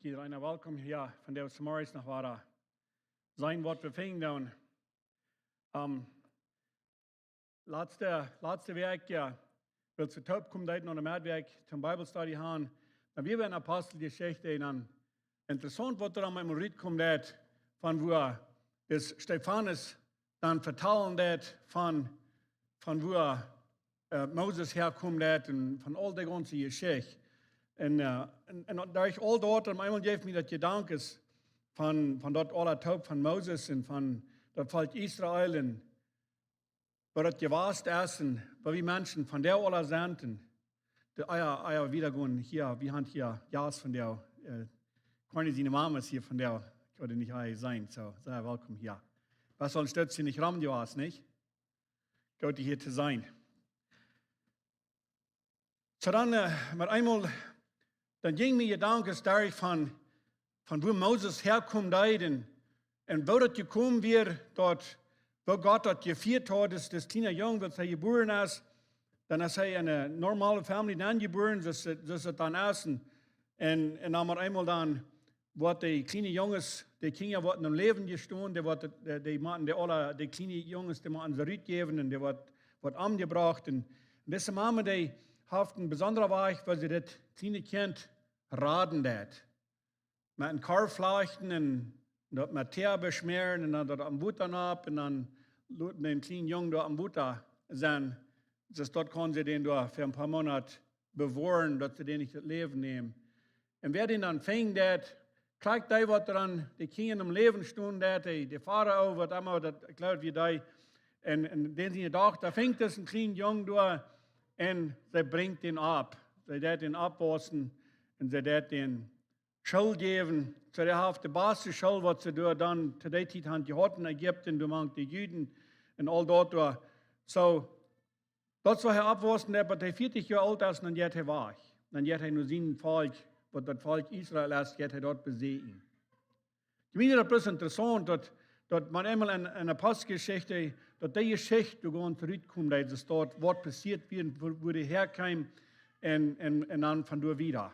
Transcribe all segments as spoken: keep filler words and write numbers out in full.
Jieda eena welkom hia vondoag zemorjes noch wada. Seenen waut wie finjen doonen. Ahm, latste, latste Wäakj, jo, wiels wie toopkomen deeden aun de Medwäakj toom Bibelstudy gonen, dan wia wie en Aposteljeschicht, un dan interessaunt waut doa aun mie rutkomen deed, von woo dis Stefanus dan vetalen deed von, von woo, äh, Moses häakomen deed un von aul dee gaunze Jeschicht. Un, äh, un, un derch aul daut, opp eemol jeef mie daut Jedanken von, von daut aula toop von Moses un von daut Volkj Israel un woo daut jewast es un woo wie Menschen vondoag aula sent. Un de, ah jo, ah jo, wie gonen hia, wie haben hia Jast vondoag, äh, Corny siene Mama es hia vondoag. Ekj haud nich hia seenen, soo, sea welkom hia. Best aul een Stootje nich rom jewast, nich? Goot, die hia to seenen. Soo dan, äh, met eemol, dan jinj mie Jedanken derch von, von woo Moses häakomen deed un, un woo daut jekomen wia, daut, woo Gott daut jefieet haud, dis, dis kjliena Jung, waut hee jebuaren es, dan es hee en eene normale Family dan jebuaren, soo aus, soo aus daut dan es. Un, un, un dan met eemol dan, waut de kjliene Junges, de Kjinja waut em Läwen jestonen, dee waut, dee, dee motten, dee aula, de kjliene Junges, dee motten see rutjäwen un dee waut, waut omjebrocht. Un, un dise Mama, dee haft een besondra Wajch, woo see daut kjliene Kjint raden deed. Met een Korf flajchten un daut met Tea beschmäaren un dan daut opp Wota nopp un dan loten dän kjlienen Jung doa opp Wota sennen. Soo daut kunn see dän doa fa een poa Moonat bewoaren, daut see dän nich daut Läwen nämen. Un wäa dän dan finjen deed, krakjt dee waut doa aun de Kjinja em Läwen stonen deed, de, de Farao, waut emma daut, ekj jleew, wia dee. Un, un dän siene Dochta finjt disen kjlienen Jung doa un see brinjt dän opp. See deit dän oppwaussen un see deit dän School jäwen. Soo, dee haft de baste School, waut see doa dan to dee Tiet hauden jehaut en Ägipten, doa mank de Juden un aul daut doa. Soo, daut es woo hee oppwaussen deed, bat hee vieetich Joa oolt es, dan jeit hee wajch. Dan jeit hee no sien Volkj, waut daut Volkj Israel es, jeit hee doa beseakjen. Ekj meen, daut es interessaunt, daut, daut maun eemol en, en Aposteljeschicht, daut dee Jeschicht doa gaunz rutkomen deed, daut doa waut passieet wia, woo, woo dee häakjeem un, un, un dan von doa wieda.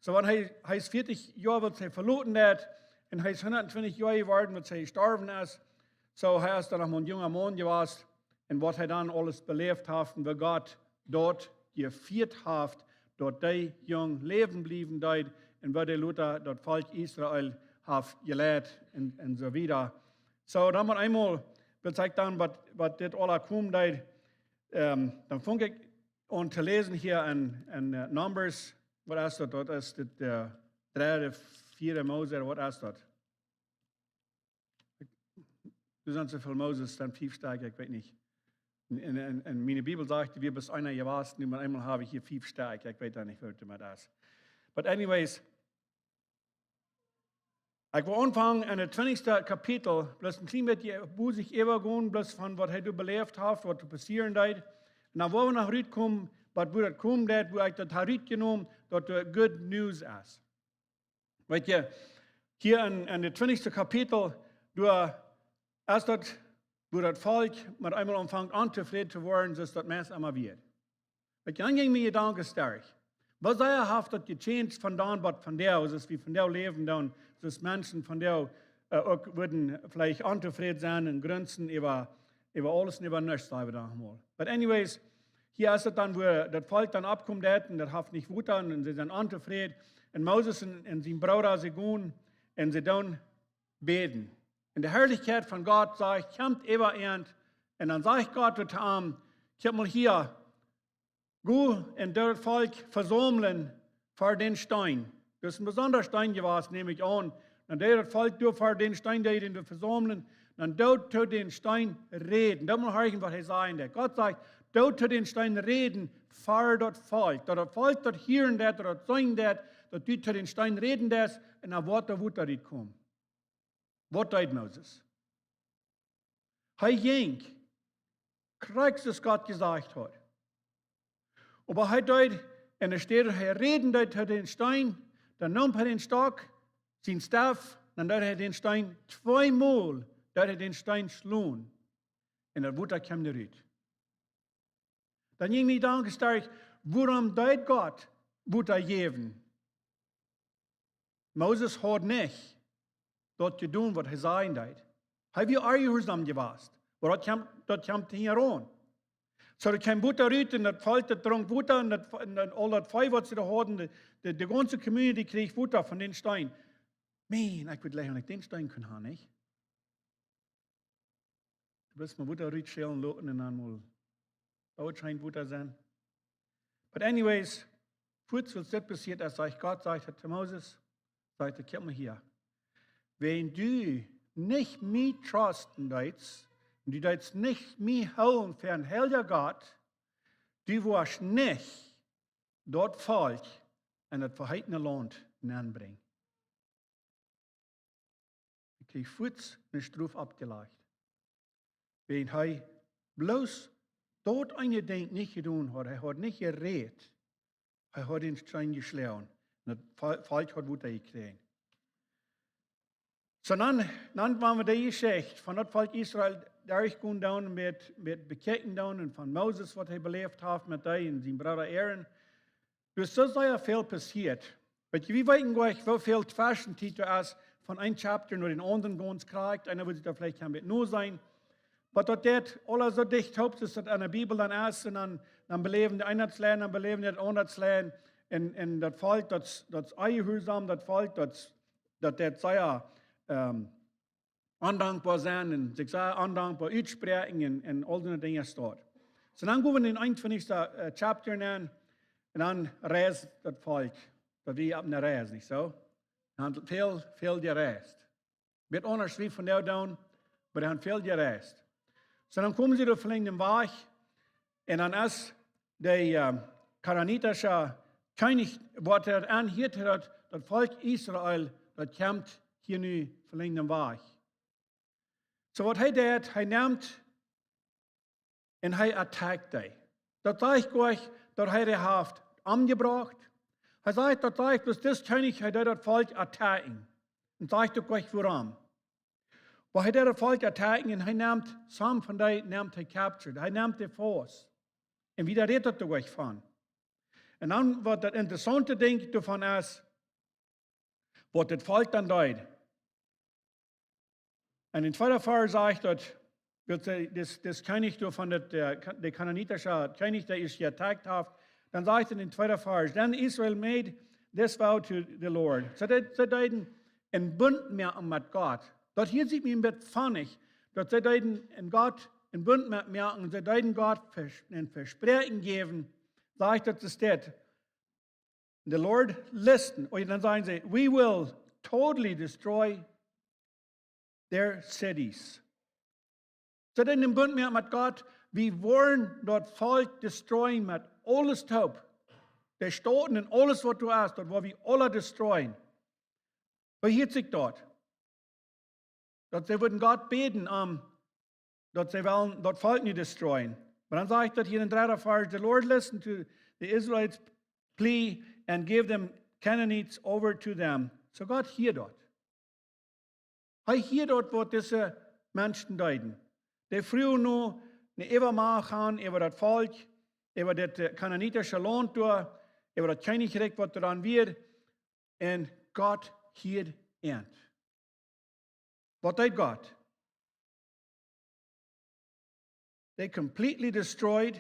Soo, wan hee, hee es vieetich Joa, waut hee veloten haft, un hee es hundat twintich Joa jeworden, waut hee jestorwen es. Soo, hee es dan noch mau een junga Maun jewast, un waut hee dan aules beläft haft un woo Gott daut jefieet haft, daut dee Jung läwen bliewen deed un woo dee lota daut Volkj Israel haft jeleit un, un soo wieda. Soo, dan met eemol, wiels ekj dan waut, waut dit aula komen deed, ähm, dan funk ekj aun to läsen hia en, en, äh, Numbers, waut es daut? Daut es dit, äh, dredde, vieede Mose, waut es daut? Doa sent soo väl Moses, dan fief Stekj, ekj weet nich. Un, un, un, un miene Bibel sajcht, wie haben bloos eenen jewast, nu met eemol hab ekj hia fief Stekj, ekj weet dan nich, waut daut met es. But anyways, ekj well aunfangen en daut twintichste Kapitel, bloos een kjlien bät woo sikj äwagonen, bloos von waut hee doa beläft haft, waut doa passieren deed. Un dan woa wie noch rutkomen, waut woo daut komen deed, woo ekj daut ha rutjenomen, daut doa good news es. Weet jie, hia en, en daut twintichste Kapitel, doa es daut, woo daut Volkj met eemol aunfangt ontofräd to woaren, soo aus daut meist emma wia. Weet jie, dan jinj mie Jedanken derch. Waut sea haft daut jechanged von dan waut vondoag, soo aus wie vondoag läwen dan, soo aus Menschen vondoag, äh, uk wudden veleicht ontofräd sennen un grunzen äwa, äwa aules un äwa nuscht, saj wie dan mol. But anyways, hia es daut dan, woo daut Volkj dan oppkomen deed un daut haft nich Wota un see sent ontofräd. Un Moses un, un sien Brooda, see gonen un see doonen bäden. Un de Harlichkjeit von Gott, sajcht, kjemt äwa an. Un dan sajcht Gott to am: "Kjikj mol hia, go un doo daut Volkj vesaumlen ver dän Steen." Daut es een besondra Steen jewast, näm ekj aun. Dan deed daut Volkj doa ver dän Steen, deed dän doa vesaumlen. Dan doo to dän Steen räden. Dan mol horchen, waut hee sajen deed. Gott sajcht: "Doo to dän Steen räden ver daut Volkj." Daut daut Volkj daut hieren deed, daut daut seenen deed, daut du to dän Steen räden deist un dan woat doa Wota rutkomen. Waut deed Moses? Hee jinkj, krakjt soo aus Gott jesajcht haud. Oba hee deed, enne Städ hee räden deed to dän Steen, dan neem hee dän Stock, sien Staff, dan deed hee dän Steen tweemol, deed hee dän Steen schlonen. Un daut Wota kjeem rut. Dan jinj mie Jedanken derch, wuarom deed Gott Wota jäwen? Moses haud nich daut jedonen waut hee sajen deed. Hee wia onjehuarsaum jewast. Oba daut kjeem, daut kjeem hinjaraun. Soo, doa kjeem Wota rut un daut Volkj daut drunk Wota un daut, un daut, aul daut Vee waut see doa hauden, de, de, de gaunze community kjrieech Wota von dän Steen. Maun, ekj wudd jleichen, wan ekj dän Steen kunn haben, nich? Du wist mau Wota rutschälen loten un dan mol, oh, et scheent Wota sennen. But anyways, fuaz aus dit passieet es, sajcht Gott, sajcht hee to Moses, sajcht hee: "Kjikj mau hia. Wan du nich mie trusten deetst, un du deetst nich mie hoolen fa een heilja Gott, du woascht nich daut Volkj en daut veheetne Launt nenbrinjen." Hee kjrieech fuaz eene Strof oppjelajcht. Wan hee bloos daut eene Dinkj nich jedonen haud, hee haud nich jerät, hee haud dän Steen jeschloagen. Un daut Vo-, Volkj haud Wota jekjräajen. Soo, dan, dan woa wie de Jeschicht von daut Volkj Israel derchgonen doonen, met, met bekjikjen doonen un von Moses, waut hee beläft haft met dee un sien Brooda Aaron. Doa es soo sea väl passieet. Weetst, wie weeten goanich, woo väl Tweschentiet doa es von een Chapter no dän aundren gaunz krakjt. Eena wudd sikj doa veleicht een bät noseenen. Oba daut deit aules soo dicht toop, soo aus daut enne Bibel dan es. Un dan, dan beläwen dee eent daut, dan beläwen dee daut aundre. Un, un daut Volkj, daut, daut es onjehuarsaum, daut Volkj, daut, daut deit sea, ähm, ondankboa sennen un sikj sea ondankboa utspräakjen un, un aul dee Dinja doa. Soo, dan go wie en dän eenuntwintichsten, äh, Chapter nenn, un dan reist daut Volkj, daut wia opp eene Reis, nich soo? Dee han väl, väl jereist. Bät aundasch aus wie vondoag doonen, oba dee han väl jereist. Soo, dan komen see doa veleicht en dän Wajch, un dan es de, äh, kanaanitische Kjennich, waut hee aunhieet, daut, daut Volkj Israel, daut kjemt hia nu veleicht en dän Wajch. Soo, waut hee deit, hee nemt un hee attackt dee. Daut sajcht goanich, daut hee dee haft omjebrocht. Hee sajcht, daut sajcht, daut dis Kjennich, hee deed daut Volkj attacken. Un sajcht uk goanich wuarom. Oba hee deed daut Volkj attacken un hee nemt, some von dee nemt hee captured. Hee nemt dee faust. Un wieda rät daut uk goanich von. Un dan, waut daut interessaunte Dinkj doavon es, waut daut Volkj dan deed. Un en tweeda Varsch sajcht daut, daut see, dis, dis Kjennich doa von daut, äh, Ka-, de kanaanitische Kjennich, dee ieescht jeattackt haft, dan sajcht en dän tweeda Varsch: "Then Israel made this vow to the Lord." See, dee, see deeden een Bunt moaken met Gott. Daut hia sitt mie een bät funny, daut see deeden een Gott een Bunt met moaken, see deeden Gott Ves-, een Vespräakjen jäwen, sajcht daut, es dit: "The Lord listened." Oh, dan sajen see: "We will totally destroy their cities." See deeden een Bunt moaken met Gott, wie woaren daut Volkj destroyen met aules toop. De Stauten un aules waut doa es, daut woa wie aula destroyen. Woo hieet sikj daut? Daut see wudden Gott bäden, om, daut see wellen daut Volkj nich destroyen. Oba dan sajcht daut hia en dän dredden Varsch: "The Lord listened to the Israelites' plea and gave them Canaanites over to them." Soo Gott hieed daut. Hee hieed daut, waut dise Menschen deeden. Dee fruagen no eene Äwamacht äwa daut Volkj, äwa daut, äh, kanaanitische Launt doa, äwa daut Kjennichrikj, waut doa dan wia. Un Gott hieed an. Waut deed Gott? They completely destroyed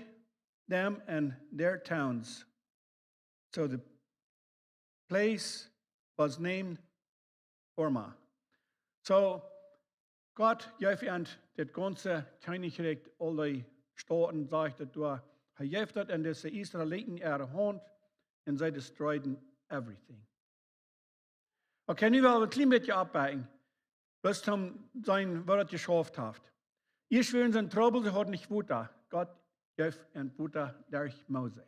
them and their towns. So the place was named Hormah. Soo, Gott jeef an daut gaunze Kjennichrikj, aul dee Stauten, sajcht daut doa. Hee jeef daut an dise Israeliten äare Haunt, un see destroyed everything. Okay, nu well wie een kjlien bät oppbuen. Bloos om seenen, woo daut jeschauft haft. Ieescht wieren see en Trubbel, see hauden nich Wota. Gott jeef an Wota derch Mose.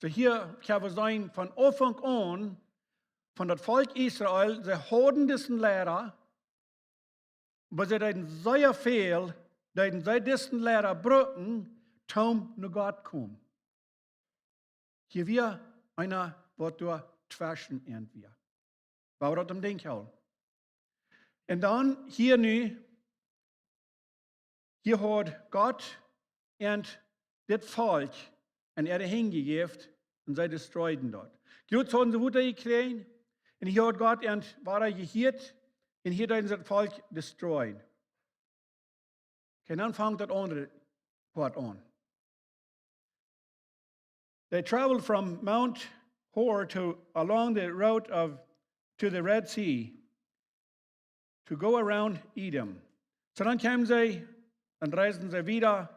Soo hia kjenn wie seenen, von Aunfank aun, von daut Volkj Israel, see hauden disen Liera, oba see deeden sea väl, deeden see disen Liera brucken, toom no Gott komen. Hia wia eena, waut doa tweschen an wia. Woo daut em Dinkj hoolen. Un dan hia nu, hia haud Gott an dit Volkj en äare Henj jejäft un see destroyden daut. Doa hauden see Wota jekjräajen, un hia haud Gott an wada jehieet, un hia deeden see daut Volkj destroyen. Okay, dan fangt daut aundre Poat aun. They traveled from Mount Hor to along the road of to the Red Sea to go around Edom. Soo dan kjeemen see, dan reisden see wieda,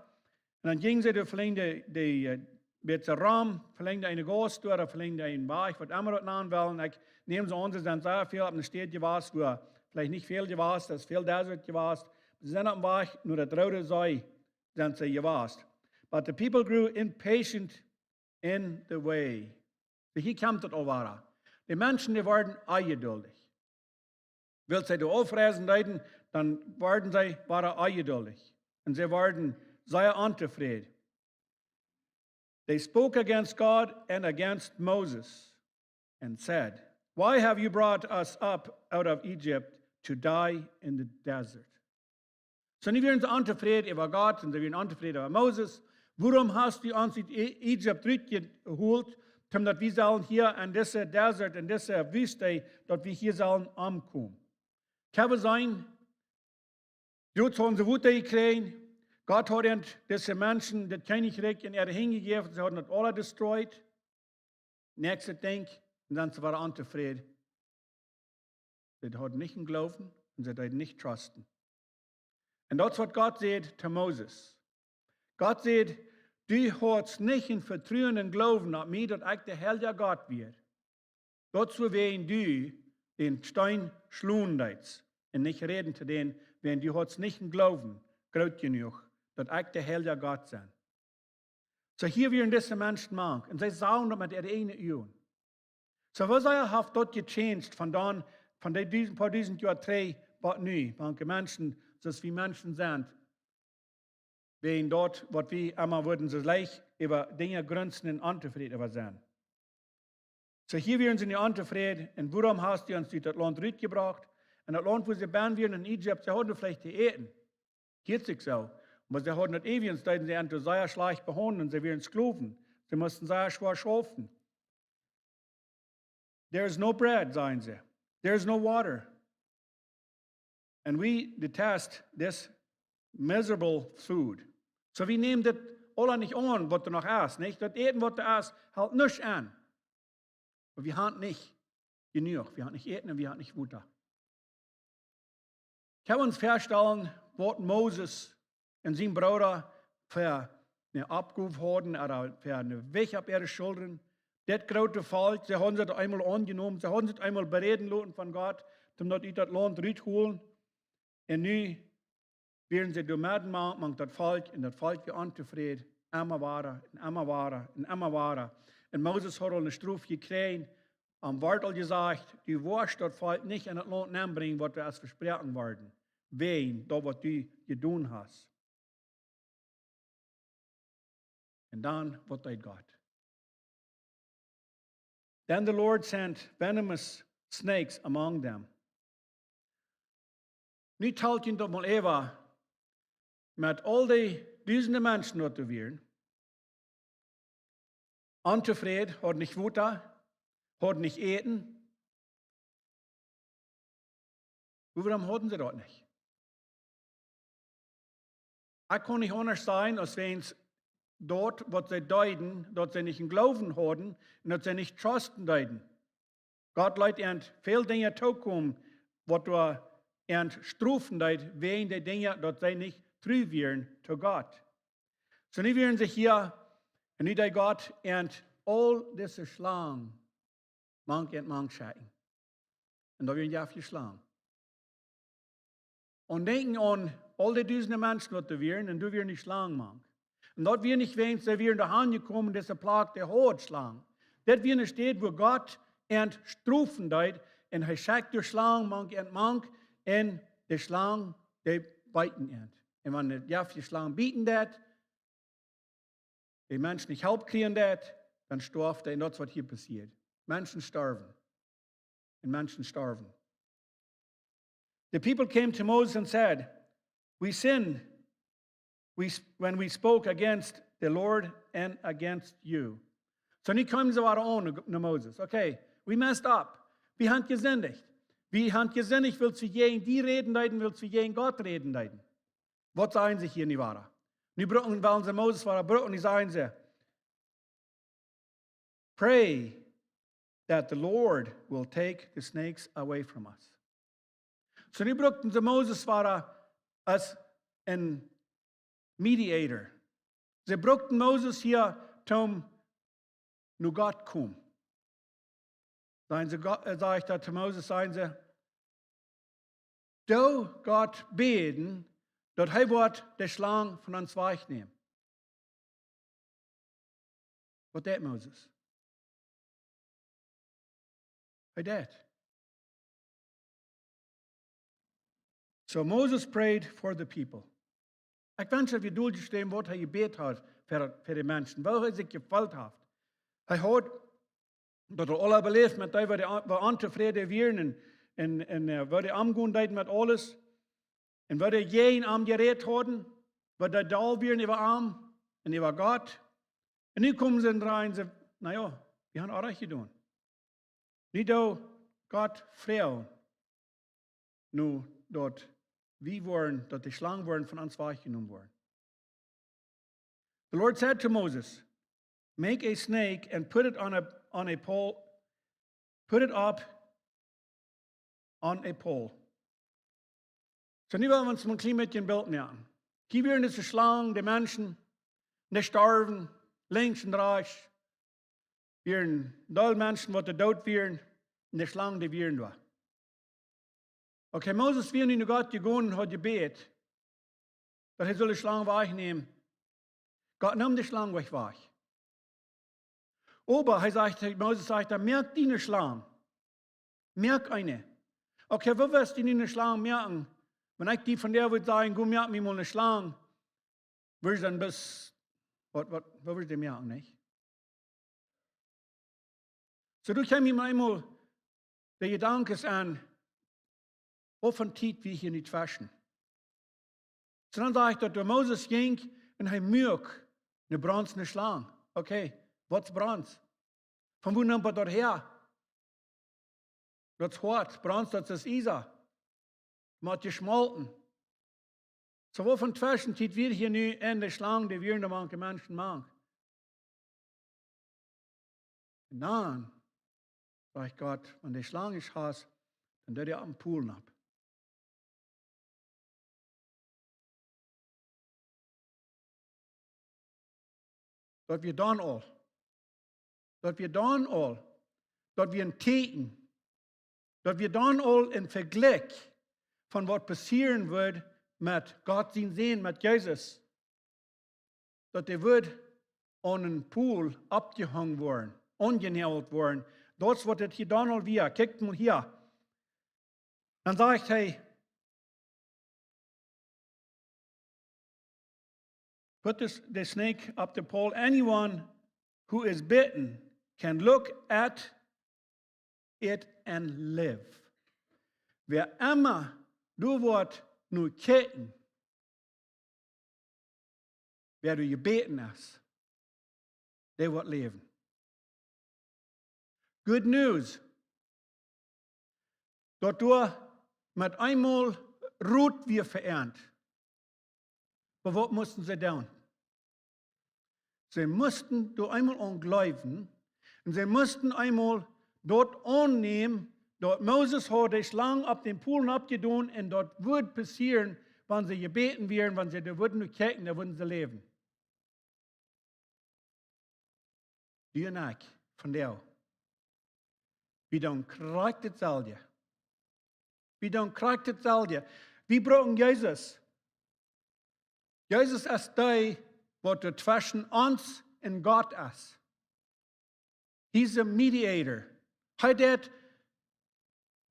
un dan jinjen see doa veleicht de, de, eh, bät rom, veleicht eene Gauss doa, veleicht een Wajch, waut emma daut nanen well. Ekj näm soo aun, see sent sea väl opp eene Städ jewast, wua veleicht nich väl jewast es, väl Desert jewast. See sent opp dän Wajch no daut Roode See, sent see jewast. But the people grew impatient in the way. Soo, hia kjemt daut aul wada. De Menschen, dee worden onjeduldich. Wiels see doa aufreisen deeden, dan worden see wada onjeduldich. Un see worden sea ontofräd. They spoke against God and against Moses and said, "Why have you brought us up out of Egypt to die in the desert?" Soo, nu wieren see ontofräd äwa Gott un see wieren ontofräd äwa Moses. "Wuarom hast du ons ut E-, Ägipten rutjeholt, om daut wie sellen hia en dise Desert, en dise Wüste, daut wie hia sellen omkomen?" Kjennen wie seenen, doa hauden see Wota jekjräajen. Gott haud an dise Menschen daut Kjennichrikj en äare Henj jejäft. See hauden daut aula destroyed. Näakjstet Dinkj, un dan see wieren ontofräd. See hauden nich een Gloowen un see deeden nich trusten. Un daut es waut Gott säd to Moses. Gott säd: "Du hast nich een Vetruen un Gloowen opp mie, daut ekj de heilja Gott wia. Daut es wuarom du dän Steen schlonen deetst un nich räden to dän, wiels du hast nich een Gloowen groot jenuach, daut ekj de heilja Gott sie." Soo, hia wieren dise Menschen mank, un see sagen daut met äare eejne Uagen. Soo, waut see haft daut jechanged von dan, von dee dusent, poa dusent Joa trigj, waut nu, mank de Menschen, soo aus wie Menschen sent, wäajen daut, waut wie emma wudden soo leicht äwa Dinja grunzen un ontofräd äwa sennen. Soo, hia wieren see nu ontofräd, un wuarom hast du ons ut daut Launt rutjebrocht? En daut Launt, wua see bennen wieren en Ägipten, see hauden veleicht to äten. Hieet sikj soo. Oba see hauden daut eewent, deeden see an sea schlajcht behaundlen, see wieren Sklowen. See musten sea schwoa schaufen. "There is no bread," säden see. "There is no water. And we detest this miserable food." Soo, wie nämen dit aula nich aun, waut doa noch es, nich? Daut Äten, waut doa es, helt nuscht aun. Oba wie haben nich jenuach, wie haben nich Äten un wie haben nich Wota. Kjenn wie ons väastalen, waut Moses un sien Brooda fa eene Oppgow hauden, ooda fa eene Wicht opp äare Schullren? Daut groote Volkj, see hauden daut eemol aunjenomen, see hauden sikj eemol beräden loten von Gott, om daut ut daut Launt rutholen. Un nu wieren see doa medden mank, mank daut Volkj, un daut Volkj wia ontofräd, emma wada, un emma wada, un emma wada. Un Moses haud aul eene Strof jekjräajen, un wort aul jesajcht: "Du woascht daut Volkj nich en daut Launt nenbrinjen, waut doa es vesproaken worden, wäajen daut, waut du jedonen hast." Un dan, waut deed Gott? "Then the Lord sent venomous snakes among them." Nu talt junt daut mol äwa, met aul dee dusende Menschen, waut doa wieren, ontofräd, hauden nich Wota, hauden nich Äten. Wuarom hauden see daut nich? Ekj kaun nich aundasch sajen, aus wäajen daut, waut see deeden, daut see nich een Gloowen hauden un daut see nich trusten deeden. Gott leet an väl Dinja tookomen, waut doa an strofen deed, wäajen dee Dinja, daut see nich tru wieren to Gott. Soo, nu wieren see hia, un nu deed Gott an aul dise Schlangen mank an mank schekjen. Un doa wieren jeftelje Schlangen. Un denkjen aun aul dee dusende Menschen, waut doa wieren, un doa wieren dee Schlangen mank. Un daut wia nich wäajen see wieren doa aunjekomen, dise Plach, dee haud Schlangen. Daut wia eene Städ, wua Gott an strofen deed, un hee schekjt de Schlangen mank an mank, un de Schlangen, dee beeten an. Un wan de jeftelje Schlang bieten deed, de Mensch nich Help kjrieen deed, dan storf hee. Un daut es, waut hia passieet. Menschen storwen. Un Menschen storwen. The people came to Moses and said, "We sinned, we, when we spoke against the Lord and against you." So, nu kjeemen see wada aun no, no Moses. Okay, we messed up. Wie haben jesindicht. Wie haben jesindicht, wiels wie jäajen die räden deeden, wiels wie jäajen Gott räden deeden. Waut sajen see hia nu wada? Nu brucken, wellen see Moses wada brucken, nu sajen see: "Pray that the Lord will take the snakes away from us." So, nu bruckten see Moses wada aus een mediator. See bruckten Moses hia toom no Gott komen. Sajen see, Gott, äh, sajcht daut to Moses, sajen see: "Doo Gott bäden, daut hee woat de Schlang von ons wajchnämen." Waut deed Moses? Hee deed. So Moses prayed for the people. Ekj wensch, daut wie doa staunen, waut hee jebät haud fa, fa de Menschen, woo hee sikj jefeelt haud. Hee haud daut aul aula beläft met dee, waut dee, waut ontofräd wieren un, un, un, äh, waut dee omgonen deeden met aules. Un waut dee jäajen am jerät hauden, waut dee doll wieren äwa am un äwa Gott. Un nu komen see un sajen see: "Na jo, wie haben orrajcht jedonen. Nu doo Gott froagen, nu daut wie woaren, daut de Schlang woaren von ons wajchjenomen woaren." The Lord said to Moses, "Make a snake and put it on a, on a pole, put it up on a pole." So, nu well wie ons mol een kjlien bät een Bilt moaken. Hia wieren dise Schlangen, de Menschen, dee storwen, lenkjs un rajchts. Wieren doll Menschen, waut doot wieren, un de Schlangen, dee wieren doa. Okay, Moses wia nu no Gott jegonen, haud jebät, daut hee sull de Schlang wajchnämen. Gott neem de Schlang wajch, wajch. Oba hee sajcht, hee, Moses sajcht dan: "Moak die eene Schlang. Moak eene." Okay, woo wurscht du nu eene Schlang moaken? Wan ekj die vondoag wudd sajen: "Go, moak mie mol eene Schlang." Wurscht dan best, waut, waut, woo wurscht du moaken, nich? So, doa kjeem mie mau eemol de Jedanken aun, woo väl Tiet wie hia nu tweschen. So, dan sach ekj daut doa Moses jinkj un hee muak eene bronzne Schlang. Okay, waut es Bronz? Von wua nemt daut häa? Daut es hoat. Bronz, daut es Iesa. Mott jeschmolten. So, woo väl Tweschentiet wia hia nu enne Schlang, dee wieren doa mank de Menschen mank. Un dan sajcht Gott, wan de Schlang es hast, dan doo dee opp een Pool nopp. Daut wia dan aul. Daut wia dan aul. Daut wia een Tieekjen. Daut wia dan aul een Vejlikj von waut passieren wudd met Gott sien Sän, met Jesus. Daut hee wudd aun een Pool oppjehongen woaren, aunjenäajelt woaren. Daut es waut et hia dan aul wia. Kjikj mol hia. Dan sajcht hee: "Put this, the snake up the pole. Anyone who is bitten can look at it and live." Wäa emma doa woat no kjikjen, wäa doa jebäten es, dee woat läwen. Good news. Daut doa met eemol Rot wia ve'eent. Oba waut musten see doonen? See musten doa eemol aun jleewen un see musten eemol daut aunnämen, daut Moses haud de Schlang opp dän Pool oppjedonen un daut wudd passieren, wan see jebäten wieren, wan see doa wudden no kjikjen, dan wudden see läwen. Du un ekj vondoag, wie doonen krakjt daut selwje. Wie doonen krakjt daut selwje. Wie brucken Jesus. Jesus es dee, waut doa tweschen ons un Gott es. He's a mediator. Hee deit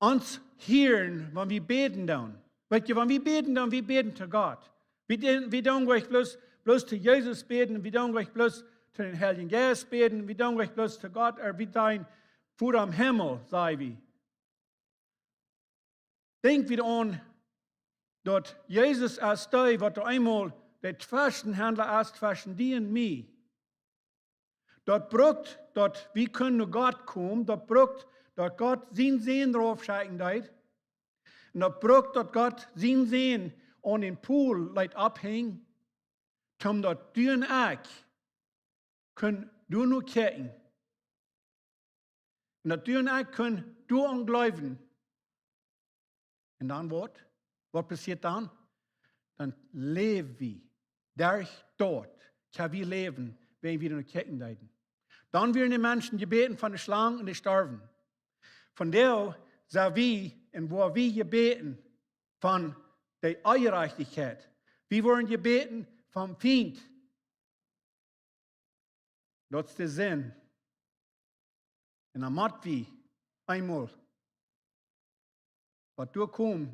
ons hieren, wan wie bäden doonen. Weetst du, wan wie bäden doonen, wie bäden to Gott. Wie doonen, wie doonen nich bloos, bloos to Jesus bäden, wie doonen nich bloos to dän Heiljen Jeist bäden, wie doonen nich bloos to Gott, oba wie doonen Voda em Himmel, saj wie. Denkj wie aun, daut Jesus es dee, waut doa eemol de Tweschenhaundla es tweschen die un mie. Daut brukt daut wie kunnen no Gott komen, daut brukt daut Gott sienen Sän rauf schekjen deed. Un daut brukt daut Gott sienen Sän aun dän Pool leet opphenjen, toom daut du un ekj kunnen doa no kjikjen. Un daut du un ekj kunnen doaraun jleewen. Un dan waut? Waut passieet dan? Dan läw wie. Derch daut kjenn wie läwen, wan wie no kjikjen deeden. Dan wieren de Menschen jebäten von de Schlang un dee storwen. Vondoag sent wie un woa wie jebäten von de Onjerajchtichkjeit. Wie woaren jebäten vom Fient. Daut es de Sind. Un dan mott wie eemol waut doa kjemt,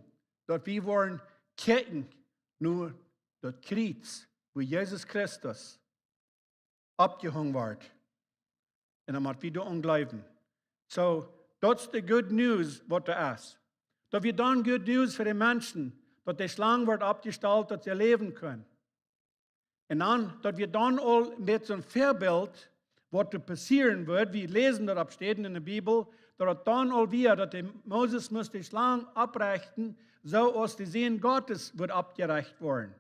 daut wie woaren kjikjen no daut Kjriez, wua Jesus Christus oppjehongen wort. Un dan mott wie doaraun jleewen. So, daut es de good news waut doa es. Daut wia dan good news fa de Menschen, daut de Schlang wort oppjestalt, daut see läwen kunnen. Un dan, daut wia dan aul met soon Väabilt, waut doa passieren wudd. Wie läsen daut opp Städen enne Bibel, daut daut dan aul wia, daut de Moses must de Schlang opprechten, soo aus de Sän Gottes wudd oppjerecht woaren.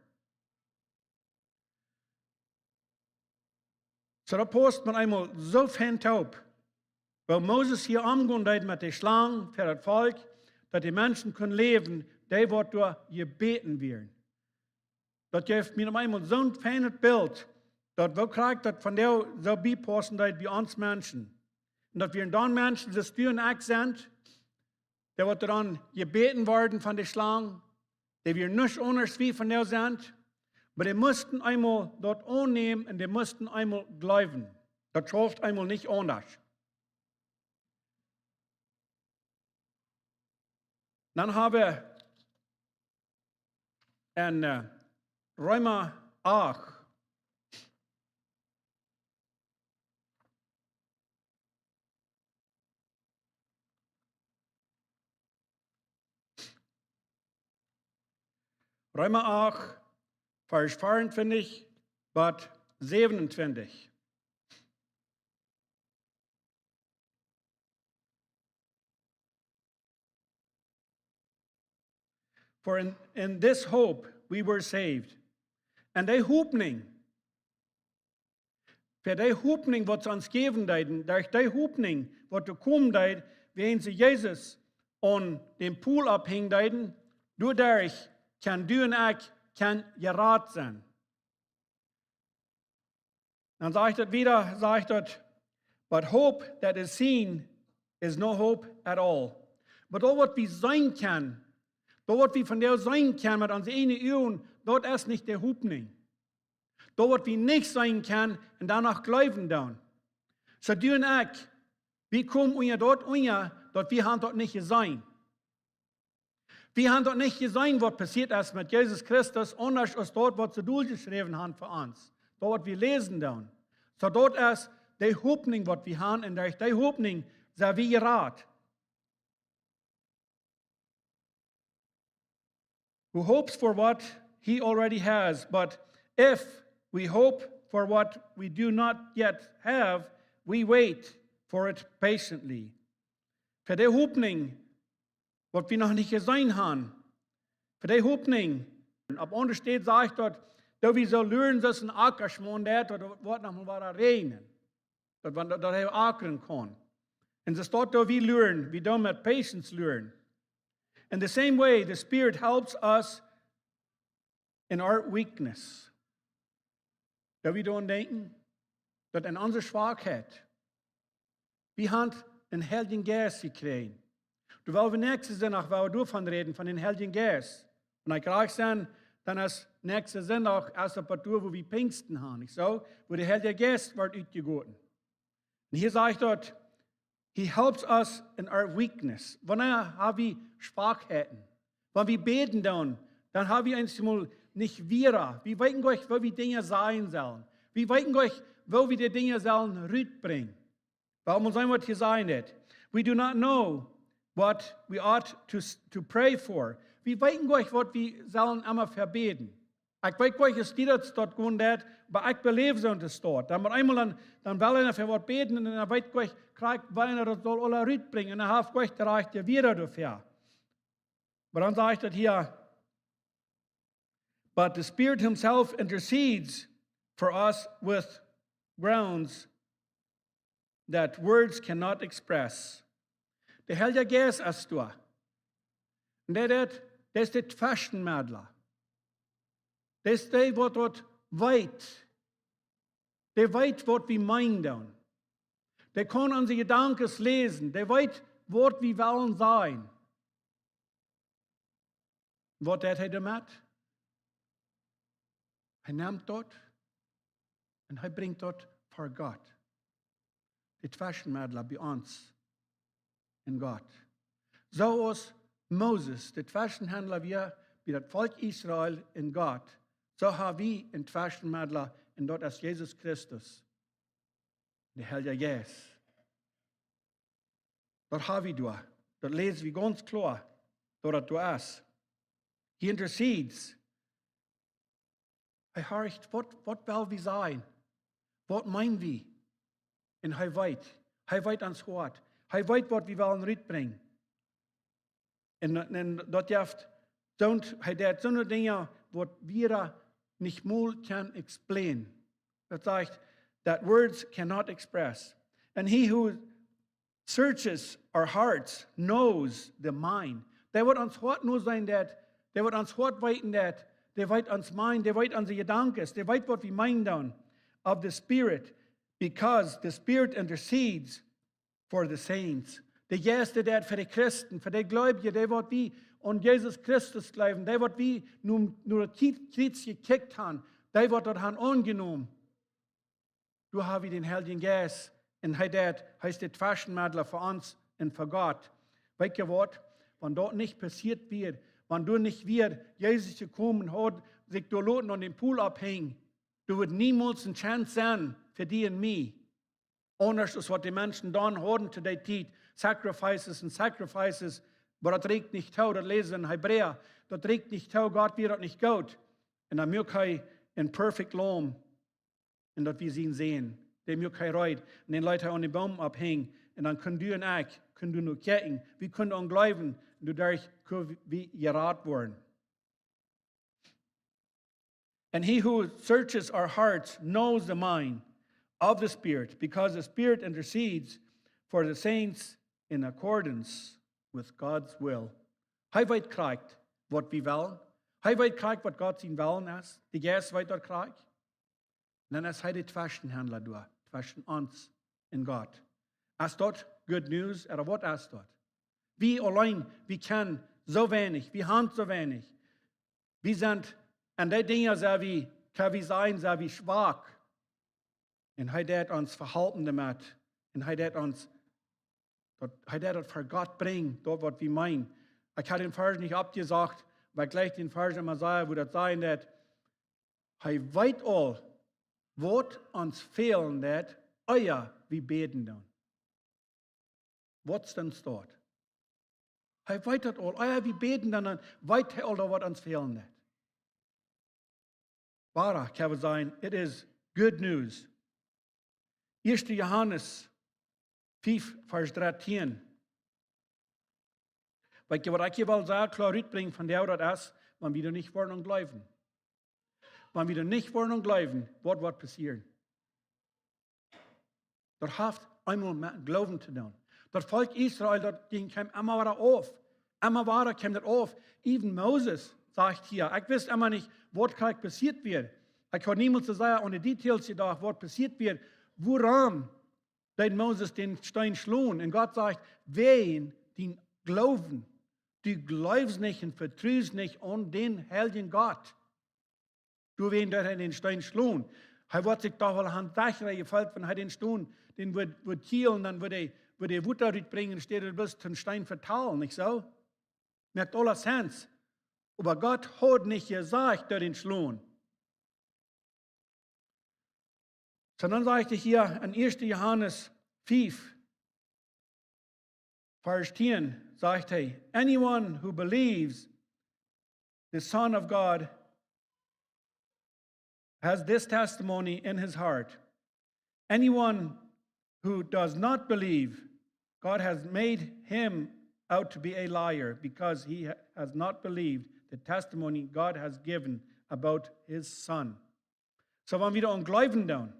So, daut paust mau eemol soo fein toop. Woo Moses hia omgonen deed met de Schlang fa daut Volkj, daut de Menschen kunnen läwen, dee waut doa jebäten wieren. Daut jeft mie opp eemol soon feinet Bilt, daut woo krakjt daut vondoag soo biepaussen deed bie ons Menschen. Un daut wieren dan Menschen, soo aus du un ekj sent, dee waut dan jebäten worden von de Schlang, dee wieren nuscht aundasch aus wie vondoag sent, oba dee musten eemol daut aunnämen un dee musten eemol jleewen. Daut schauft eemol nich aundasch. Dan hab wie en, äh, Reema acht. Reema acht, Varsch vieruntwintich bat säwenuntwintich. For in, in this hope we were saved. Un dee Hopninj, fa dee Hopninj waut see ons jäwen deeden, derch dee Hopninj waut doa komen deed, wan see Jesus aun dän Pool opphenjen deeden, doaderch kjenn du un ekj kjenn jerat sennen. Dan sajcht et wieda, sajcht et, "But hope that is seen is no hope at all." Oba daut waut wie seenen kjennen, daut waut wie vondoag seenen kjennen met onse eejne Uagen, daut es nich de Hopninj. Daut waut wie nich seenen kjennen un doano jleewen doonen. So du un ekj, wie komen unja daut unja, daut wie haben daut nich jeseenen. Wie haben daut nich jeseenen, waut passieet es met Jesus Christus, aundasch aus daut, waut see doa jeschräwen haben fa ons. Daut, waut wie läsen doonen. So daut es de Hopninj, waut wie haben, un derch de Hopninj sent wie jerat. Who hopes for what he already has, but if we hope for what we do not yet have, we wait for it patiently. Fa de Hopninj, waut wie noch nich jeseenen haben. Fa de Hopninj. Opp aundre Städ sajcht daut, daut wie soo luaren, soo aus een Akjaschmaun deit, daut woat noch mol wada räajnen. Daut, wan daut, daut hee akren kaun. Un soo steit daut, wie luaren, wie doonen met patience luaren. In the same way, the Spirit helps us in our weakness. Daut wie doaraun denkjen, daut en onse Schwakheit, wie haben dän Heiljen Jeist jekjräajen. Doa woa wie näakjsten Sindach, woa wie doavon räden, von dän Heiljen Jeist. Wan ekj rajcht sie, dan es näakjsten Sindach, es daut doa, wua wie Pinjsten haben, nich soo? Wua de Heilje Jeist woat utjegoten. Un hia sajcht daut, "He helps us in our weakness." Wanea haben wie Schwakheiten? Wan wie bäden doonen, dan haben wie eemol nich wieda. Wie weeten goanich, woo wie Dinja sajen sellen. Wie weeten goanich, woo wie de Dinja sellen rutbrinjen. Wuarom sent wie hia sajen dit? We do not know what we ought to, to pray for. Wie weeten goanich, waut wie sellen emma fa bäden. Ekj weet nich aus die daut stoakj woat, oba ekj beläw soo daut stoakj. Dan met eemol dan, dan well eena fa waut bäden un dan weet ekj krakjt, woo eena daut saul aula rutbrinjen. Un dan haft ekj de rajchte Wieed doafäa. Oba dan sajcht daut hia, "But the Spirit himself intercedes for us with groans that words cannot express." De Heilje Jeist es doa. Un dee, dee, dee es de Tweschenmeddla. Dee es dee, waut daut weet. Dee weet, waut wie meenen doonen. Dee kaun onse Jedanken läsen. Dee weet, waut wie wellen sajen. Waut deit hee doamet? Hee nemt daut un hee brinjt daut ver Gott. De Tweschenmeddla bie ons un Gott. Soo aus Moses de Tweschenmeddla wia bie daut Volkj Israel un Gott, soo ha wie een Tweschenmeddla un daut es Jesus Christus, de Heilje Jeist. Daut ha wie doa. Daut läs wie gaunz kloa, daut daut doa es. He intercedes. Hee horcht, waut, waut well wie sajen? Waut meenen wie? Un hee weet. Hee weet ons Hoat. Hee weet, waut wie wellen rutbrinjen. Un, un daut jeft, don't, hee deit soone Dinja, waut wie nich mol can explain. Daut sajcht, that words cannot express. And he who searches our hearts knows the mind. Dee waut ons Hoat noseenen deit, dee waut ons Hoat weeten deit, dee weet ons mind, dee weet onse Jedanken, dee weet, waut wie meenen doonen, of the Spirit, because the Spirit intercedes for the saints. De Jeist, dee deit fa de Christen, fa de Gleubje, dee waut wie aun Jesus Christus jleewen, dee waut wie no, no daut Krie-, Kjriez jekjikjt han, dee waut daut han aunjenomen. Doa ha wie dän Heiljen Jeist un hee deit, hee es de Tweschenmeddla fa ons un fa Gott. Weet jie waut? Wan daut nich passieet wia, wan doa nich wia Jesus jekomen, haud sikj doa loten aun dän Pool ophenjen, doa wudd niemols een chance sennen fa die un mie. Aundasch aus waut de Menschen dan hauden to dee Tiet. Sacrifices and sacrifices. Oba daut rieekjt nich too, daut läs wie en Hebräa. Daut rieekjt nich too, Gott wia daut nich goot. Un dan muak hee een perfect Lamm. Un daut wia sien Sän. Dän muak hee reed. Un dän leet hee aun dän Boom ophenjen. Un dan kunn du un ekj, kunn du no kjikjen. Wie kunnen aun jleewen. Un doaderch kunn wie jerat woaren. And he who searches our hearts knows the mind of the Spirit, because the Spirit intercedes for the saints in accordance with God's will. Hee weet krakjt, waut wie wellen. Hee weet krakjt, waut Gott sien Wellen es. De Jeist weet daut krakjt. Un dan es hee de Tweschenmeddla doa, tweschen ons un Gott. Es daut good news, ooda waut es daut? Wie auleen, wie kjennen soo weinich, wie han soo weinich. Wie sent, aun dee Dinja sent wie, kjenn wie sajen, sent wie schwak. Un hee deit ons vehalpen doamet. Un hee deit ons, daut, hee deit daut ver Gott brinjen, daut waut wie meenen. Ekj haud dän Varsch nich oppjesajcht, oba ekj jlikj dän Varsch en Jesaja, wua daut sajcht, daut hee weet aul, waut ons fälen deit, ea wie bäden doonen. Waut es dan daut? Hee weet daut aul. Ea wie bäden doonen, dan weet hee aul, waut ons fälen deit. Wada, kjenn wie sajen, it is good news. Ieeschte Johanes fief, Varsch dartieen. Weet jie, waut ekj hia well sea kloa rutbrinjen von dee, daut es, wan wie doa nich woaren aun jleewen. Wan wie doa nich woaren aun jleewen, waut woat passieren? Daut haft eemol met Gloowen to doonen. Daut Volkj Israel, daut jinkj am emma wada auf. Emma wada kjeem daut auf. Even Moses sajcht hia, ekj wist emma nich, waut krakjt passieet wia. Ekj haud niemols soo sea aun de Details jedocht, waut passieet wia. Wuarom deed Moses dän Steen schlonen? Un Gott sajcht, wäajen dien Gloowen. Du jleefst nich un vetrust nich aun dän heiljen Gott. Doawäajen deed hee dän Steen schlonen. Hee wudd sikj doch woll han wajch jefeelt, wan hee dän Steen, dän wudd, wudd kjielen, dan wudd hee, wudd hee Wota rutbrinjen, enne Städ bloos dän Steen vetalen, nich soo? Moakt aula Sense. Oba Gott haud nich jesajcht, doa dän schlonen. Sonda sajcht hee hia en Ieeschte Johanes fief, Varsch tieen, sajcht hee, "Anyone who believes the Son of God has this testimony in his heart. Anyone who does not believe, God has made him out to be a liar because he ha-, has not believed the testimony God has given about his Son. So, wan wie doaraun jleewen doonen,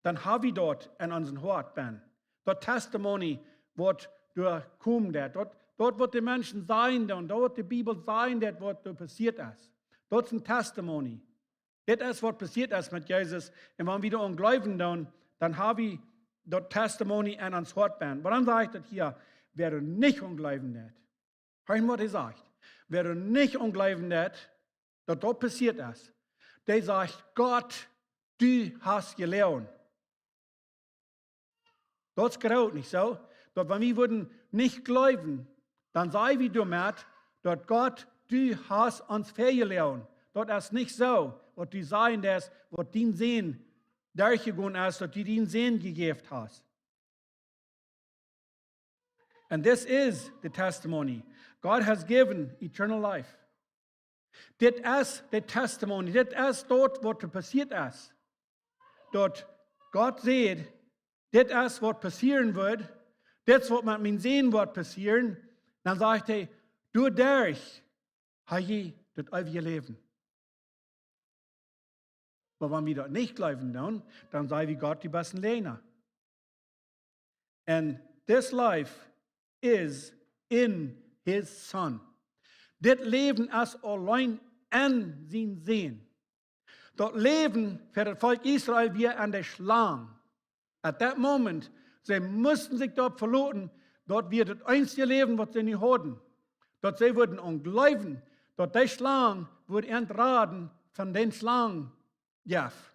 dan ha wie daut en onsen Hoat bennen. Daut Testimony, waut doa kjemt, daut, daut, daut waut de Menschen sajen doonen, daut waut de Bibel sajcht, daut waut doa passieet es. Daut es een Testimony. Dit es waut passieet es met Jesus. Un wan wie doaraun jleewen doonen, dan ha wie daut Testimony en ons Hoat bennen. Oba dan sajcht daut hia, wäa doa nich aun jleewen deit. Hia waut hee sajcht. Wäa doa nich aun jleewen deit, daut daut passieet es. Dee sajcht: Gott, du hast jelogen. Daut es groot, nich soo? Daut wan wie wudden nich jleewen, dan saj wie doamet, daut: Gott, du hast ons väajelogen. Daut es nich soo, waut du sajchst, es waut dien Sän derchjegonen es, daut du dien Sän jejäft hast. And this is the testimony. God has given eternal life. Dit es de Testimony. Dit es daut waut doa passieet es. Daut Gott sajcht, dit es waut passieren woat. Dit es waut met mienen Sän woat passieren. Dan sajcht hee: Doaderch ha jie daut eewje Läwen. Oba wan wie daut nich jleewen doonen, dan saj wie: Gott, du best een Läajna. And this life is in his Son. Dit Läwen es auleen en sienen Sän. Daut Läwen fa daut Volkj Israel wia aun de Schlang. At that moment, see musten sikj doaropp veloten, daut wia daut eensje Läwen waut see nu hauden. Daut see wudden aun jleewen, daut dee Schlang wudd an raden von dän Schlangenjeft.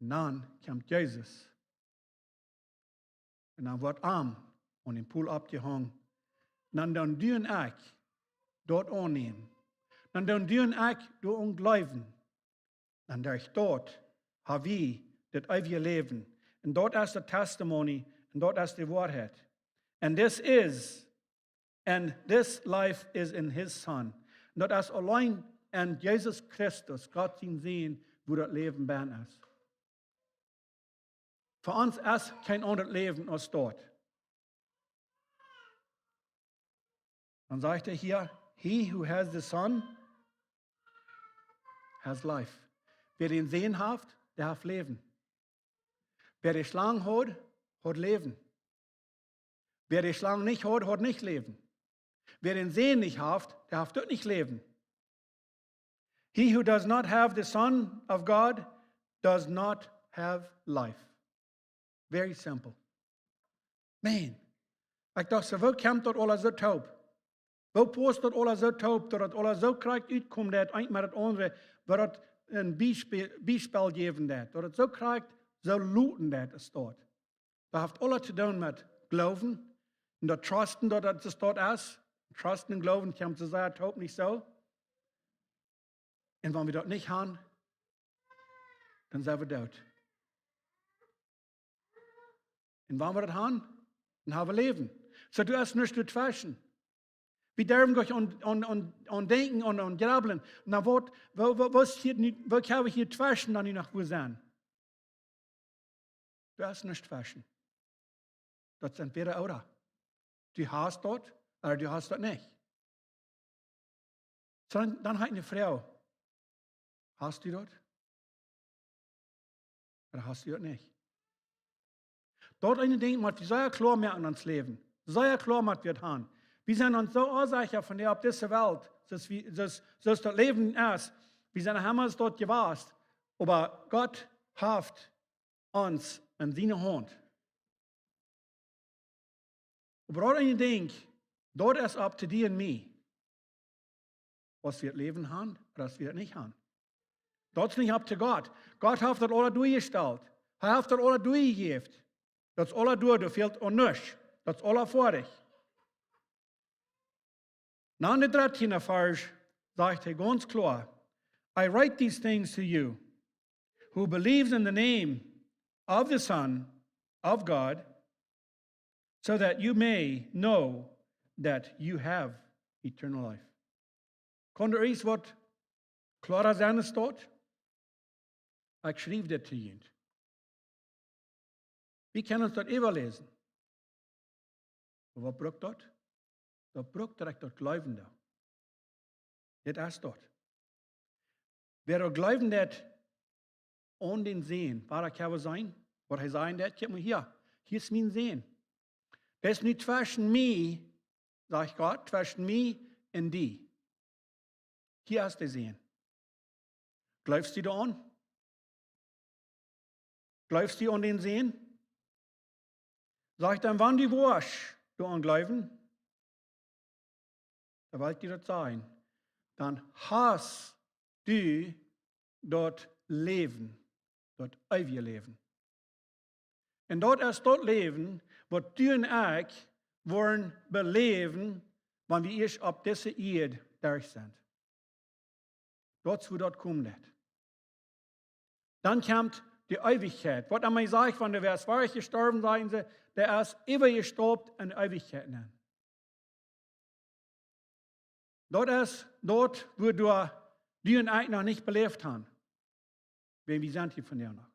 Un dan kjemt Jesus. Un dan woat am aun dän Pool oppjehongen. Dan doo du un ekj daut aunnämen. Dan doo du un ekj doaraun jleewen. Dan derch daut ha wie daut eewje Läwen. Un daut es de Testimony. Un daut es de Woarheit. And this is, and this life is in his Son. Un daut es auleen en Jesus Christus, Gott sien Sän, wua daut Läwen bennen es. Fa ons es kjeen aundret Läwen aus daut. Dan sajcht hee hia: He who has the Son has life. Wäa dän Sän haft, dee haft Läwen. Wäa de Schlang haud, haud Läwen. Wäa de Schlang nich haud, haud nich Läwen. Wäa dän Sän nich haft, dee haft uk nich Läwen. He who does not have the Son of God does not have life. Very simple. Man, ekj docht soo, woo kjemt daut aules soo toop? Woo pausst daut aules soo toop, daut daut aules soo krakjt utkjemt, daut eent met daut aundre, woo daut een Biespel, Biespel jäwen deit, daut daut soo krakjt soo loten deit, es daut. Daut haft aules to doonen met Gloowen un daut Trusten, daut daut es, daut es. Trusten un Gloowen kjemt soo sea toop, nich soo? Un wan wie daut nich han, dan sent wie doot. Un wan wie daut han, dan ha wie Läwen. Soo, doa es nuscht tweschen. Wie derwen doch aun, aun, aun, aun denkjen, aun, aun jrebblen. Na waut, woo, woo, woo es hia nu, woo kjenn wie hia tweschen dan nu noch wua sennen? Doa es nuscht tweschen. Daut es entwäda ooda. Du hast daut, ooda du hast daut nich. Soo, dan, dan ha ekj eene Froag. Hast du daut? Ooda hast du daut nich? Daut eene Dinkj mott wie sea kloa moaken en ons Läwen. Sea kloa mott wie daut han. Wie sent ons soo onsecha von dee opp dise Welt, soo aus wie, soo aus, soo aus daut Läwen es. Wie sent emma soo doa jewast. Oba Gott haft ons en siene Haunt. Oba daut eene Dinkj, daut es opp to die un mie. Aus wie daut Läwen han, ooda aus wie daut nich han. Daut es nich opp to Gott. Gott haft daut aula doajestalt. Hee haft daut aula doajejäft. Daut es aula doa, doa fält aun nuscht. Daut es aula foadich. Na, en de dartieende Varsch sajcht hee gaunz kloa: "I write these things to you, who believes in the name of the Son of God, so that you may know that you have eternal life." Kaun doa irjent waut Kloara sennen es daut. Ekj schriew dit to junt. Wie kjennen ons daut äwaläsen. Oba waut brukt daut? Daut brukt daut ekj daut jleewen doo. Dit es daut. Wäa daut jleewen deit aun dän Sän, waut ekj hab jeseenen, waut hee säd, daut, kjikj mol hia, hia es mien Sän. Daut es nu tweschen mie, sajcht Gott, tweschen mie un die. Hia es de Sän. Jleefst du doaraun? Jleefst du aun dän Sän? Sajcht dan, wan du woascht doaraun jleewen, dan well ekj die daut sajen, dan hast du daut Läwen, daut eewje Läwen. Un daut es daut Läwen, waut du un ekj woaren beläwen, wan wie ieescht opp dise Ieed derch sent. Daut es woo daut kjemt. Dan kjemt de Eewichkjeit. Waut emma ekj saj, wan du woascht werkjlich jestorwen, sajen see, dee es äwajestaupt en Eewichkjeit nenn. Daut es daut, waut du un ekj noch nich beläft haben. Wan wie sent hia vondoag noch.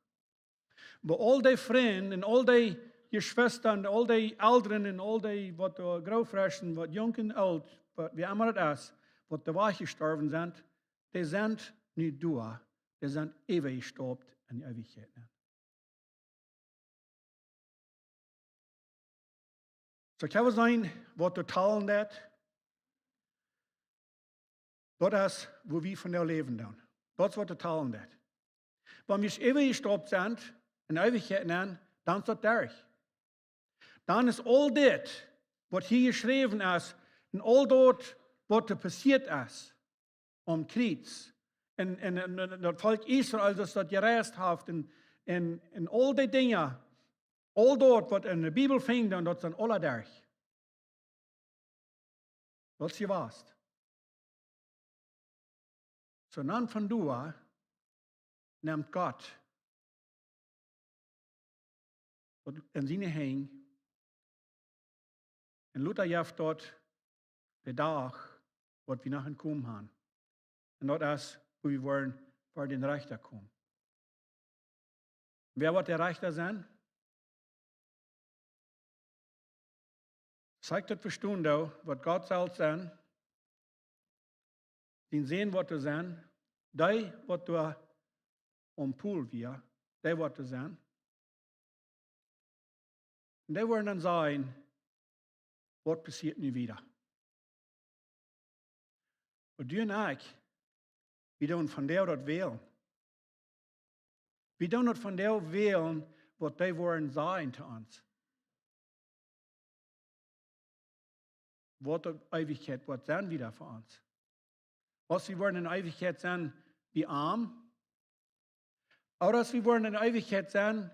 Bie aul dee Frind un aul dee Jeschwista un aul dee Elren un aul dee, waut doa groot wia un waut junk un oolt, waut, wäa emma daut es, waut doa wajch jestorwen sent, dee sent nu doa, dee sent äwajestaupt en de Eewichkjeit nenn. Soo kjenn wie seenen, waut doa talen deit. Daut es, woo wie vondoag läwen doonen. Daut es, waut doa talen deit. Wan wie äwajestaupt sent en Eewichkjeit nenn, dan es daut derch. Dan es aul dit, waut hia jeschräwen es, un aul daut, waut doa passieet es, aum Kjriez, un, un, un, un daut Volkj Israel, daut daut jereist haft, un, un, un aul dee Dinja, aul daut, waut en de Bibel finjt, un daut sent aula derch. Daut es jewast. Soo dan vondoag nemt Gott daut en siene Henj un lota jeft daut de Dach, waut wie noch enn komen haben. Un daut es, woo wie woaren ver dän Rechta komen. Wäa woat de Rechta sennen? Soo ekj daut vestonen doo, woat Gott selfst sennen, sien Sän woat doa sennen, dee waut doa aum Pool wia, dee woat doa sennen. Un dee woaren dan sajen, waut passieet nu wieda? Oba du un ekj, wie doonen vondoag daut wälen. Wie doonen daut vondoag wälen, waut dee woaren sajen to ons. Waut de Eewichkjeit woat sennen wieda fa ons. Aus wie woaren en Eewichkjeit sennen bie am, ooda aus wie woaren en Eewichkjeit sennen,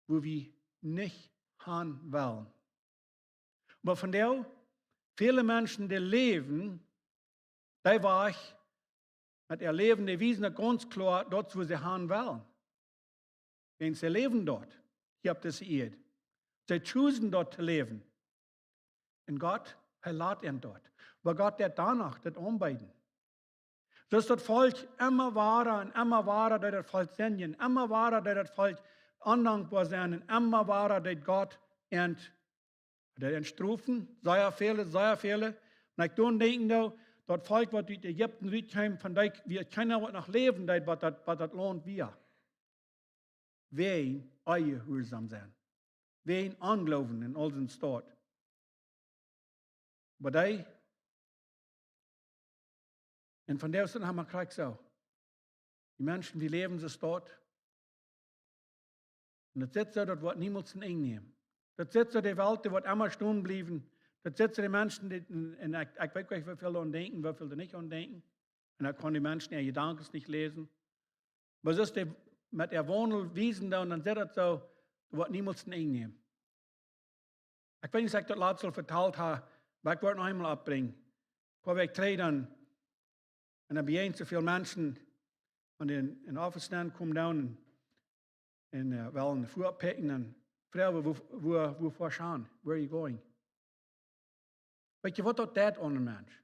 woo wie nich han wellen. Oba vondoag, väle Menschen, dee läwen, dee Wajch, met äa Läwen, dee wiesen daut gaunz kloa, daut woo see han wellen. Wiels see läwen doa, hia opp dise Ieed. See choosen doa to läwen. Un Gott, hee lat an doa. Oba Gott deit doano daut aunbeeden. Soo es daut Volkj emma wada un emma wada, deit daut Volkj sindjen, emma wada, deit daut Volkj ondankboa sennen, un emma wada deit Gott an, deit an strofen, sea väle, sea väle. Un ekj doo denkjen, daut, daut Volkj, waut ut Ägipten rutkjeem, von dee, wia kjeena, waut noch läwen deed, waut daut, waut daut Launt wia. Wäajen onjehuarsom sennen. Wäajen Ongloowen en aul sien Staut. Oba dee, un vondoag es daut emma krakjt soo. Dee Menschen, dee läwen soo Staut. Un daut sitt soo, daut woat niemols een Enj nämen. Daut sitt soo, de Welt, dee woat emma stonen bliewen. Daut sitt soo, de Menschen, dee, un, un ekj, ekj weet nich, woo väl doaraun denkjen, woo väl doa nich aun denkjen. Un ekj kaun dee Menschen äare Jedanken nich läsen. Oba soo aus dee met äa Waundel wiesen doonen, dan sitt daut soo, daut woat niemols een Enj nämen. Ekj weet nich, aus ekj daut latst aul vetalt hab, oba ekj woa daut noch eemol oppbrinjen. Ekj wia trigj dan, un dan bie ons soo väl Menschen, waut en, en Office nenn komen doonen, un, un, äh, wellen Fua oppikjen, dan froagen, woo, woo, woo foascht du han? Where are you going? Weetst du, waut daut deit aun een Mensch?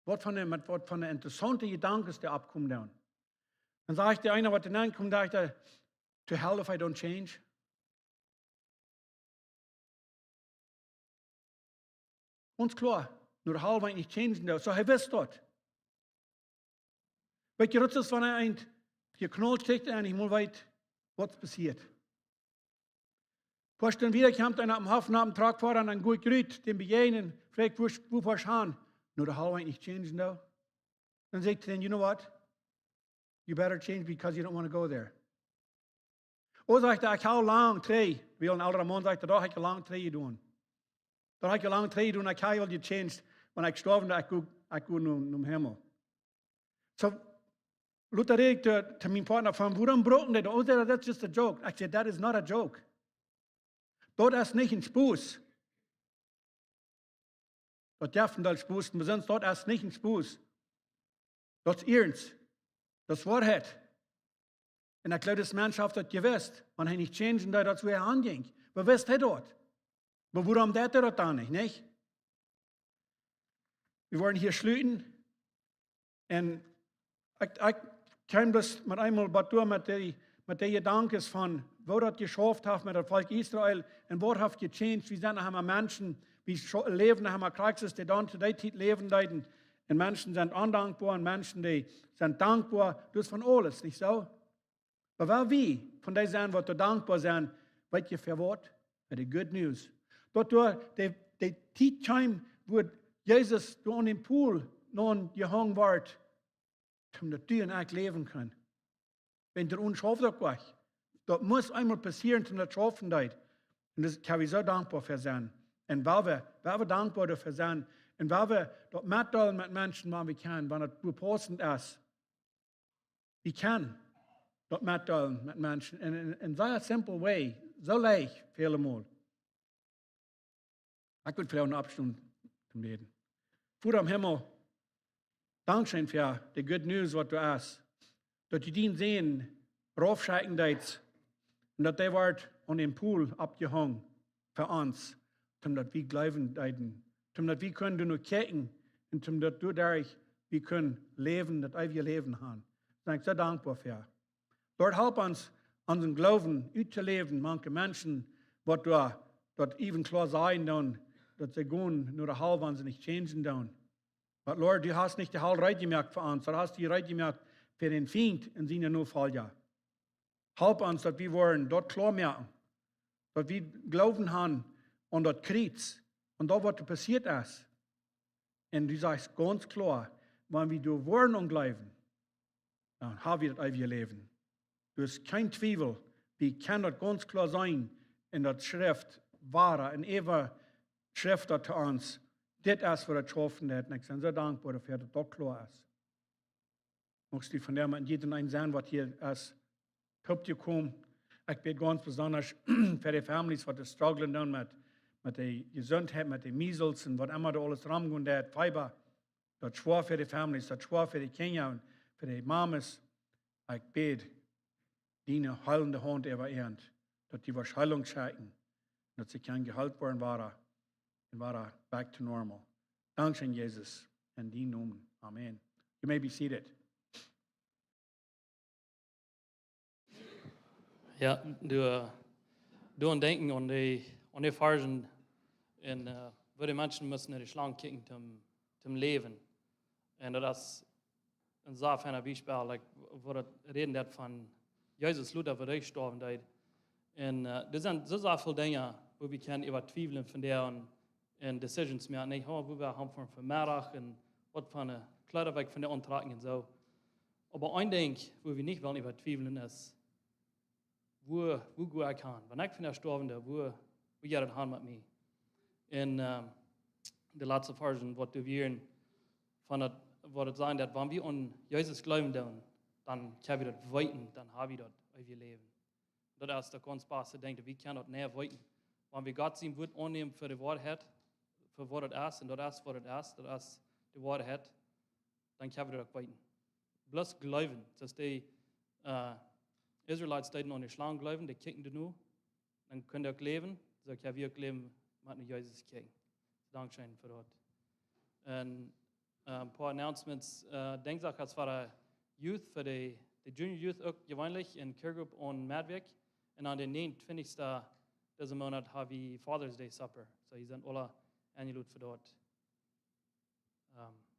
Waut fa eene, met waut fa eene interessaunte Jedanken dee oppkomen dan. Dan sajcht dee eena, waut doa nenkomt, sajcht hee, "To hell if I don't change." Gaunz kloa, no de Hal wan ekj nich changen doo. So, hee wist daut. Weetst, daut es, wan eena eent jeknault kjricht un nich mol weet, waut passieet. Poa Stunden wieda kjemt eena oppem Hoff no dän Truckfoara un dan go ekj rut, däm bejäajnen, froag ekj, "Wua, wua foascht du han?" "No de Hal wan ekj nich changen doo." Dan saj ekj to dän, "You know what? You better change because you don't want to go there." Ooda sajcht hee, "Ekj hab lang trigj." Wiels een elra Maun sajcht, "Daut hab ekj lang trigj jedonen. Daut hab ekj lang trigj jedonen, ekj hab aul jechanged, wan ekj stoaw, dan ekj go, ekj go nom, nom Himmel." So, lot ekj to, to mienen Partner froagen, "Wuarom brucken dee daut?" "Oh, that, that's just a joke." Ekj saj, "That is not a joke." Daut es nich een Spos. Daut jeft een Deel Spos, oba sest daut es nich een Spos. Daut es iernst. Daut es Woarheit. Un ekj jleew, dis Mensch haft daut jewist, wan hee nich changen deed, daut es wua hee aunjinkj. Oba wist hee daut? Oba wuarom deed hee daut dan nich, nich? Wie woaren hia schluten. Un ekj, ekj kjeem bloos met eemol waut doa met dee, met dee Jedanken von, woo daut jeschauft haft met daut Volkj Israel un waut haft jechanged. Wie sent noch emma Menschen, wie scho-, läwen noch emma Christus, dee dan to dee Tiet läwen deeden. Un Menschen sent ondankboa un Menschen, dee sent dankboa. Daut es von aules, nich soo? Oba wan wie von dee sent, waut doa dankboa sent, weetst du fa waut? Fa de good news. Daut doa de, de Tiet kjeem, wua Jesus doa aun dän Pool nenjehongen wort, toom daut du un ekj läwen kjennen. Wan daut onschauft uk wajch. Daut must eemol passieren, toom daut schaufen deed. Un doa kjenn wie soo dankboa fa sennen. Un wan wie, wan wie dankboa doafäa sent, un wan wie daut metdeelen met Menschen, wan wie kjennen, wan et passend es. Wie kjennen daut metdeelen met Menschen. En, en, en sea simple way, soo leicht, väle Mol. Ekj well fa ons oppstonen toom bäden. Voda em Himmel, dankscheen fa de good news, waut doa es. Daut du dienen Sän raufschekjen deetst. Un daut hee wort aun dän Pool oppjehongen fa ons. Toom daut wie jleewen deeden. Toom daut wie kjennen doano kjikjen. Un toom daut doaderch wie kjennen läwen, daut eewje Läwen haben. Doa sie ekj soo dankboa fa. Lord, help ons, onsen Gloowen uttoläwen, mank Menschen, waut doa, daut even kloa sajen doonen, daut see gonen no de Hal, wan see nich changen doonen. Oba Lord, du hast nich de Hal reed jemoakt fa ons, daut hast du reed jemoakt fa dän Fient un siene Nofolja. Help ons, daut wie woaren daut kloa moaken, daut wie Gloowen haben aun daut Kjriez, aun daut, waut doa passieet es. Un du sajchst gaunz kloa, wan wie doa woaren aun jleewen, dan hab wie daut eewje Läwen. Doa es kjeen Twiewel, wie kjennen daut gaunz kloa seenen en daut Schreft, woa, un äwa Schreft daut to ons. Dit es, waut et schaufen deed. Un ekj sie soo dankboa doafäa, daut daut kloa es. Muchst du vondoag met jieda eenen sennen, waut hia es toopjekomen. Ekj bäd gaunz besonda fa de families, waut doa strugglen doonen met, met de Jesuntheit, met de measles un waut emma doa aules romgonen deit, Feeba. Daut es schwoa fa de families, daut es schwoa fa de Kjinja un fa de Mamas. Ekj bäd diene heelende Haunt äwa an, daut du woascht Heelunk schenkjen, daut see kjennen jeheelt woaren, woaren, un woaren back to normal. Dankscheen, Jesus, en dienen Nomen. Amen. You may be seated. Jo, du, äh, du aun denkjen aun de, aun de Varschen un, äh, woo de Menschen musten no de Schlang kjikjen toom, toom läwen. Un daut es een sea fein Biespel, like, woo daut räden deit von Jesus, lota woo hee stoawen deed. Un, äh, doa sent soo, soo väl Dinja, woo wie kjennen äwa twiewlen von dee un, un decisions moaken, nich? Oh, woo wie gonen fa, fa Meddach un waut fa Kjleeda well ekj vondoag auntrakjen un soo. Oba een Dinkj, woo wie nich wellen äwa twiewlen, es, wua, wua go ekj han? Wan ekj vondoag stoawen doo, wua, wua jeit et han met mie? Un, ähm, de latste Varschen, waut wie wieren von daut, waut et sajcht, daut wan wie aun Jesus jleewen doonen, dan kjenn wie daut weeten, dan hab wie daut eewje Läwen. Daut es daut gaunz baste Dinkj, daut wie kjennen daut nich weeten. Wan wie Gott sien Wort aunnämen fa de Woarheit, fa waut et es, un daut es waut et es, daut es de Woarheit, dan kjenn wie daut uk weeten. Bloos jleewen, soo aus de, äh, Israelites deeden aun de Schlang jleewen, dee kjikjten doano, dan kunnen dee uk läwen, soo kjenn wie uk läwen, met no Jesus kjikjen. Dankscheen fa daut. Un Een poa announcements. Dinsdach es fa de Youth, fa de Junior Youth uk jeweenlich en Kirchhoff aun Medweg. Un aun dän näajenuntwintichsten disen Moonat ha wie Father's Day Supper. Soo jie sent aula enjelot fa daut.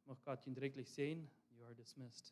Mucht Gott junt rikjlich säajnen. You are dismissed.